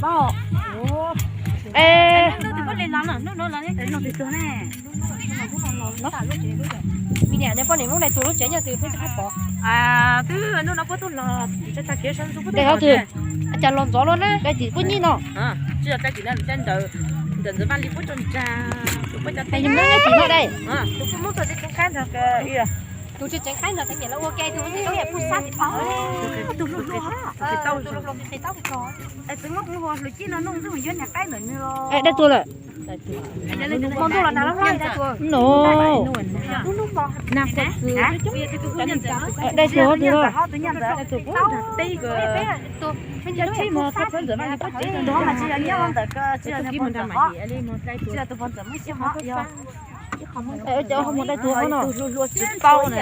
Pab, es, no twg poj niam Hmoob Dais Tuam lub tsev nyob twg peb tsis pom? Twb hnub no puab tuaj los, tag kis sawv ntxov puab tuaj los, cas los ntxov luaj na, tsis puab nyiaj no. Tsis yog tag kis na, ntawm ntawm Vaj Lis puab tso ntsa, puab cov teb nyob tim no dai. Tus puab muab txog tsev qaib nrog, tus tsev qaib nrog tej niam lawv ua ke, tus niam lawv puag sab tim pab, tus hluas hluas, tus hluas hluas qis taub, es tus muab ua hluas cib no noj ntxuj mus yuav niag qaib ntawm nws los. Dais Tuam lawm. Hmo ntuj los nag loj loj Dais Tuam. No. Dais Tuam, tus no. Tus hov mas tsis yog nyob ntawm ko, tsis yog tus hov, tsis yog tus hov ntxawm muab xyuas hov, cov hov mus Dais Tuam hov no. Tus hluas hluas tsis paub na.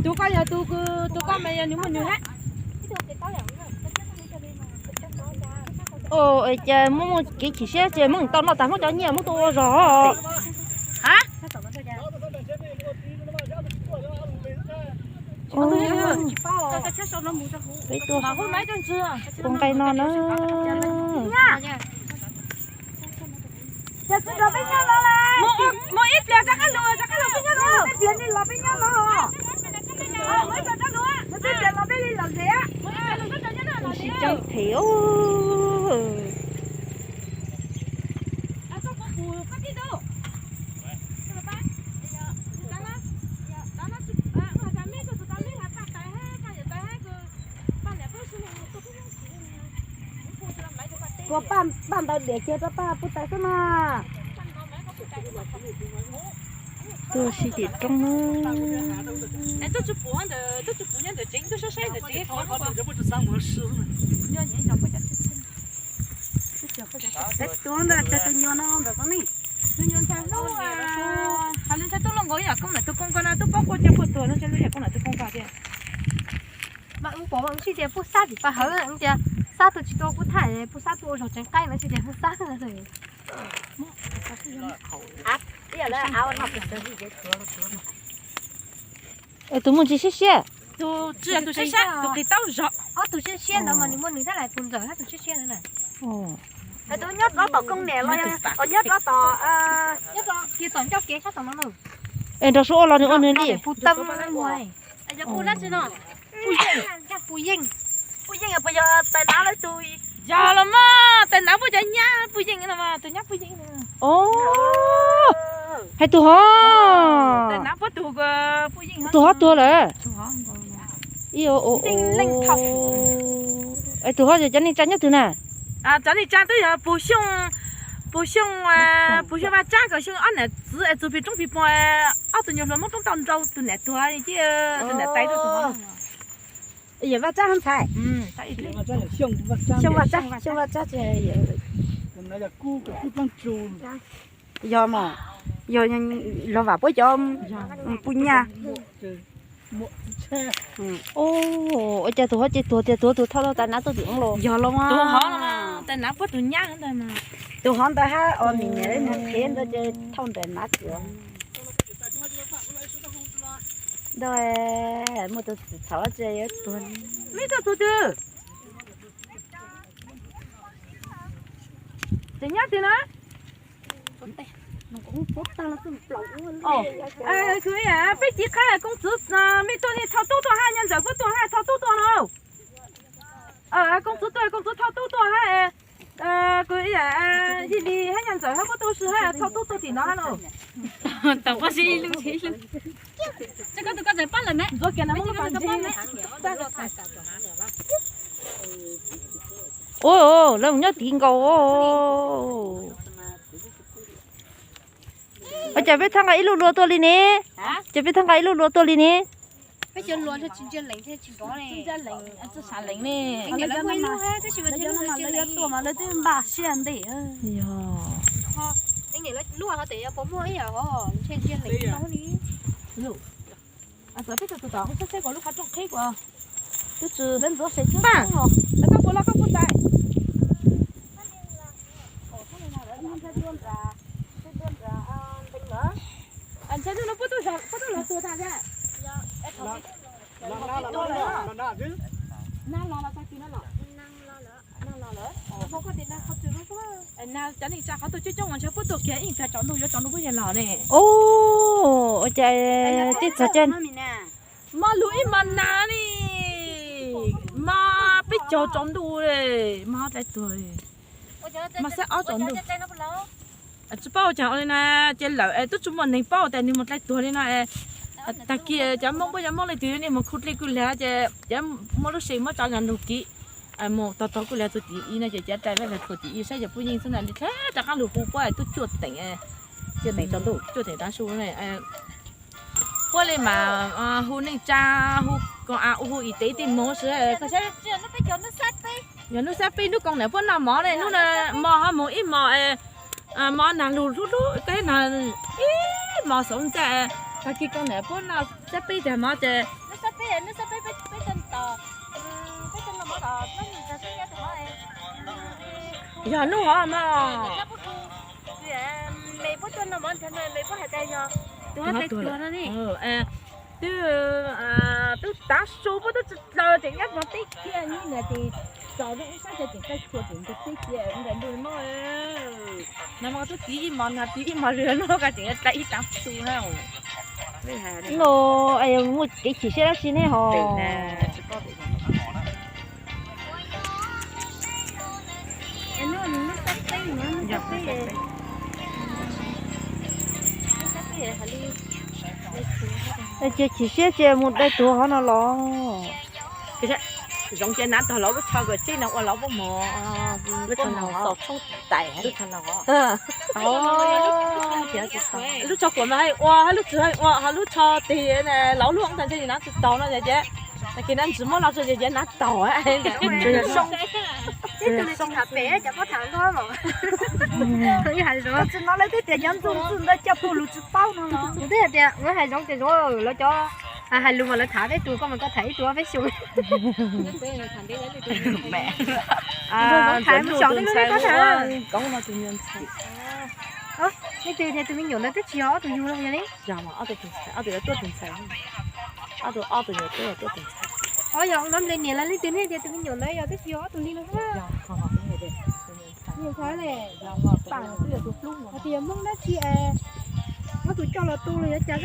Tus koj yog tus, tus koj mas yog nws muaj nws hab. Cas muaj muaj kev chim siab ces muab tau noj tas muab cov nyiaj muab tuaj ua zog. Peb tuaj ua nqaij no na. Mus ib pliag rov qab los, rov qab los peb nyob no. Ib pliag los peb nyob no. Mus ib pliag los peb li los ze. Sib coob them. Kuv paj ntawd diam kiag rau paj puj tais xwb mas. Tuaj sib tim roob. Tus ntawd tus nyuam no ntawm ko ne. Tus nyuam ntxhais hlub, hais li ntshai tuaj luaj nkaus ib yam koob nam tus koob ko no twb paub quaj cia puag tuag no ntshai luaj ib yam koob nam tus koob ko tiag. Mas wb pom mas wb sib tias puj sab tim pas hawv, wb tias sab tuaj tsis tau puj thaj, puj sab tuaj ua zog tseev qaib no sib tias puj sab. Tus muaj ntsis siab siab. Tus siab siab, tus qis taub zog. Ob tug siab siab ntawd mas nws muaj nws thiab lais, tus ntxawm thiab tus siab siab ntawd na. Tus nyob rov tom koob niam los nyob rov tom, nyob rau kiag tom ncauj kev sab tom no na. Es nrog suab ua los nws ua nws li. Puj tau, puj dab tsi no? Puj yeej, puj yeej puas yog tais nav lawv tus? Yog los mas, tais nav puab cov nyab puj yeej no mas, tus nyab puj yeej. Hais tus hov, tais nav puab tus, tus hov tuag lawm. Es tus hov yog cov neej tsa nyob twg na? Cov neej tsa twb yog puj xyooj, puj xyooj, puj xyooj Vaj Tsab kom xyoo ob niam txiv es txug pem roob pem puag, ob tug nyuam hluas Hmoob roob tau nrau tus niam tuag, tus niam tais rau tus hov. Yog Vaj Tsab hab ntxhais. Xyoo Vaj Tsab, xyoo Vaj Tsab tsis yog mas, yog Luag Vam puab cov puj nyab. Ua cas tus hov ces tuag tiag, tus hov tus thauj tais nav tuaj tim ub los? Yog los mas, tais nav puab tus nyab ntag mas. Tus hov ntawd hab os, nim niam mus qhev ntawd ces thauj tais nav tuag. Ntawd muaj tus txim txhaum tsis yuav tuag. Meb tuaj tus twg? Tes nyob twg na? Kwv, peb ci qab Koob Txwv, mej tuaj ne, Txhoj Tub tuaj hab, Nyiaj Ntxawm puab tuaj hab, Txhoj Tub tuaj no. Koob Txwv tuaj, Koob Txwv, Txhoj Tub tuaj hab. Kwv, Yij Lis hab Nyiaj Ntxawm hab puab tuaj si hab, Txhoj Tub tuaj tim no hab no. Ua, lawv mus nyob tid nkaus. Ua cas peb txhaj nqa ib lub lua tuaj li ne? Cas peb txhaj nqa ib lub lua tuaj li ne? Yog. Txawm peb tug tus tom saib saib kuv lub qhov rooj qhib kuv. Twb tsis lawv ntxuav seb tub os. Koj puas los koj puas tais? Ntshai hnub no puab tuaj, puab tuaj los tuag tag thiab. Nag los los tag kis no los. Cov neeg tsa qhov tuaj coob coob mas ntshe puab tuaj kiag ib tsaus ntuj yuav tsaus ntuj puab yeej los ne. Ua cas tib txog caij mob lug ib mos nas li, mob peb caug tsaus ntuj li, mob dai tuag li, mob xab ob tsaus ntuj. Tsis paub ua cas ua li na, ces lawm es twb tsis muaj neeg paub tias nws mus dai tuag li no. Tag kis cov Hmoob puab cov Hmoob leej twg nej mus khu dlej kuj lag ces cov muaj lub se muab tso nkaus nug kiv, mus tog tog kuj lag txug tim ib no ces cov dai peb lag txug tim ib saib yog puab yeej xwb na li, rov qab lug hu puab twb cuaj teem, cuaj teem tsaus ntuj, cuaj teem tav su. Puab li mas hu neej tsa, hu koom av, hu ib teg ib teg moog xwb. Koj saib, yog hnub xab peb hnub koom nam puab noj mov ne, hnub no mov ho moog ib mos, mov nag lug hlub hlub koj hnub ib mos xauv ntxaij, tag kis koom nam puab noj xab peb tag mov ces yog hnub hov mog. Me puab tuaj noj mov nrog no, me puab hais tias yog tus ho dai tuag no ne. Twb, twb tav su puab twb tsis dlaws ces nyob tog teb kiag, nyob niam ces txaus zoo ib sab ces tseem taij tshua ces nrug teb kiag nqes ntuj mob. Nag hmo twb tiv ib mos, nag tiv ib mos lwg no koj tseem yuav dai ib tav su na. No, muaj kev chim siab dab tsi ne ho? Cia chim siab cia mus dai tuag hov no los. Zoov cia nav tog lawv lub tsho kom tseb no ua lawv puab mog. Lub tsho no xaus tshoob tais. Lub tsho kuam mas haj ua, hab lub tswg haj ua, ho lub tsho tig lawv lub tag ntshe nav tsis taug no ces, tag kis nav ntsis muab no tso ces nav taug. Tsis no lawv twb tias cov ntxuj ntxwj ntawd coj puj lug tsis paub no. Kuv twb hais tias, kuv hais zoov tias zoov lawv cov hais lus mas lawv tham peb tug, koj mas koj tham ib tug peb xyoo. Tham mus tso tus ntxhais, nej twb tias tus me nyuam ntawd twb tsis yog ob tug yug los yog li. Ob tug, ob tug yog tuaj tus ntxhais, ob tug, ob tug yog tuaj tus ntxhais. Ob yog ua nle niam lawv leej twg nej tias tus me nyuam ntawd yog twb tsis yog ob tug li no. Nyuam ntxhais ne, hais tias yog Hmoob dab tsi es ob tug coj los tu los yuav cas.